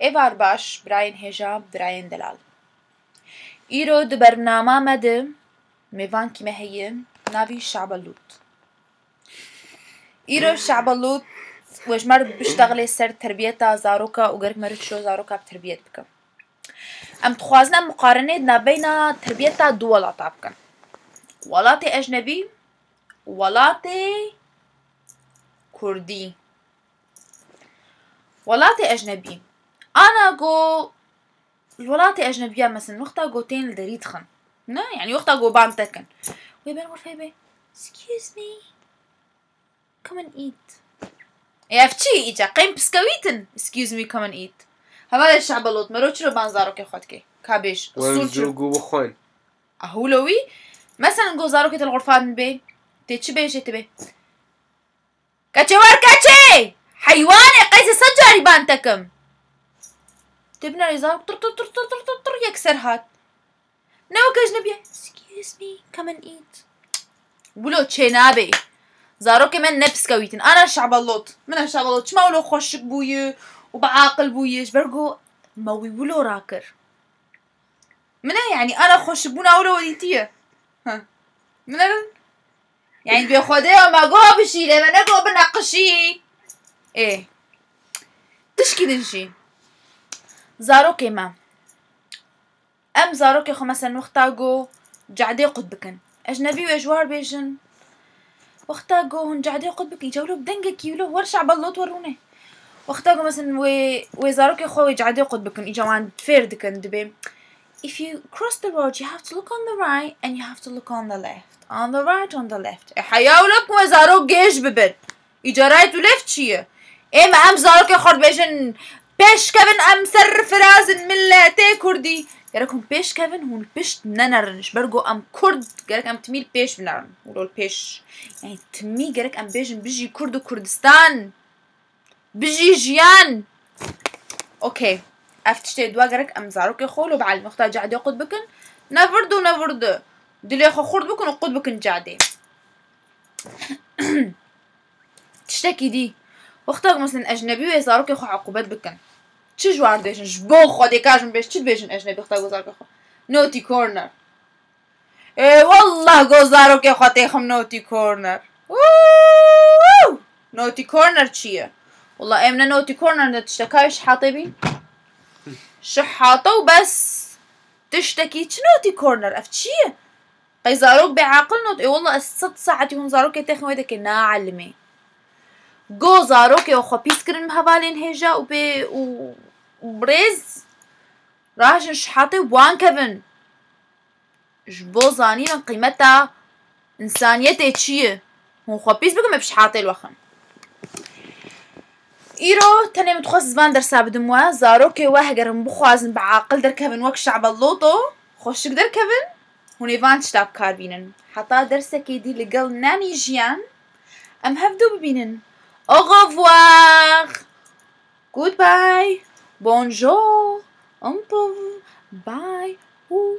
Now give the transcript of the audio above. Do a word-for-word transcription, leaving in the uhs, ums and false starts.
Êvar baş, birayên hêja, birayên delal. Îro di bernama me de mêvankî me heye, navî Şabalût. Îro Şabalût we ji me re biştexilê ser terbiyeta zaroka û gerek me re çilo zaroka bi terbiyet bikim. Em dixwazin em muqarenê di navbeyna terbiyeta du welata bikin. Welatê ecnebî, welatê kurdî. Welatê ecnebî. Ana go li welatê ecnebiya, mesen, wexta go tên li derî dixin. Ne? Yanî wexta go ban te kin. Wê bên xwe fê bê. Excuse me. Come and eat. E, ev çi îca? Qeym piskewîtin. Excuse me, come and eat. Hevalê Şabalot, mero çiro ban zarokê xwe dike? Ka bêj. Wen Usul çi? Zû go bixwin. Ahûlo wî. Mesen go zarokê te li xurfan bê. Tê çi bêjê tê bê? Keçê wer keçê! Heywanê, qey sed carî ban te kim. Tê binarê zarok tir tir tir tir tir tir tir yekser hat. Ne wek ecnebiye. Excuse me, come and eat. Wilo çê nabê. Zarokê me ne piskewîtin. Ana Şabalot. Mina Şabalot. Çima wilo xweşik bûyî û bi aqil bûyî? Ji ber ku me wî wilo rakir. Min e, yanî, ana xweşbûna wilo we dîtiye. Heh. Min e, yanî, bê xwedê ya me go bişîre, me ne go bineqişî. Ê. Tişkî din jî. Zarokê me. Em zarokê xwe, mesen, wexta go cadê qut bikin. Ecnebî wê ji war bêjin. Wexta go hûn cadê qut bikin, îca wilo bi dengekî wilo wer Şabalot wer rûnê. Wexta go, mesen, wê, wê zarokê xwe wê cadê qut bikin, îca wan fêr dikin, dibê, "If you cross the road, you have to look on the right and you have to look on the left. On the right, on the left." E, heya wilo ku wê zarok gêj bibin. Îca right û left çi ye? Ê me em zarokê xwe dibêjin, "Pêşkevin, em ser firazin miletê kurdî." Gerek hûn pêşkevin, hûn pişt nenerin. Ji ber ku em kurd, gerek em timî li pêş binerin. Wilo li pêş. Yanî timî gerek em bêjin, "Bijî kurd û Kurdistan. Bijî jiyan." Okey. Ev tiştê dua gerek em zarokê xwe wilo bielîmin. Wexta cadê qut bikin. Nevirdi û nevirdi. Dilê xwe xurt bikin û qut bikin cadê. Tiştekî dî. Wexta ku, mesen, ecnebî wê zarokê xwe eqûbet bikin. Çi ji wan dibêjin? Ji bo Xwedê, ka ji min bêj, çi dibêjin ecnebî wexta ku zarokê xwe? Naughty corner. Ê, wallah, go zarokê xwe têxim naughty corner. Wuu! Naughty corner çi ye? Wallah, em ne naughty corner ne tişteka şihatê bî. Şihate û bes. Tiştekî çi naughty corner? Ev çi ye? Qey zarok bêaqil not? Ê, wallah, ez sed saetî hûn zarokê têxin wê dekê, na elimê. Go zarokê xwe pîs kirin bi hevalên hêja û bê û, û birêz. Rahêjin şihatê wan kevin. Ji bo zanînin qîmeta însaniyetê çi ye. Hûn xwe pîs bikin, me bi şihatê li we xin. Îro tenê min dixwest ziman dersa bidim we. Zarokê we heger hûn bixwazin bi aqil derkevin wek Şabeloto, xweşik derkevin, hûn ê van tişta bi kar bînin. Heta dersekê dî li gel Nanî Jiyan em hevdu bibînin. Au revoir! Goodbye! Bonjour! Until bye! Û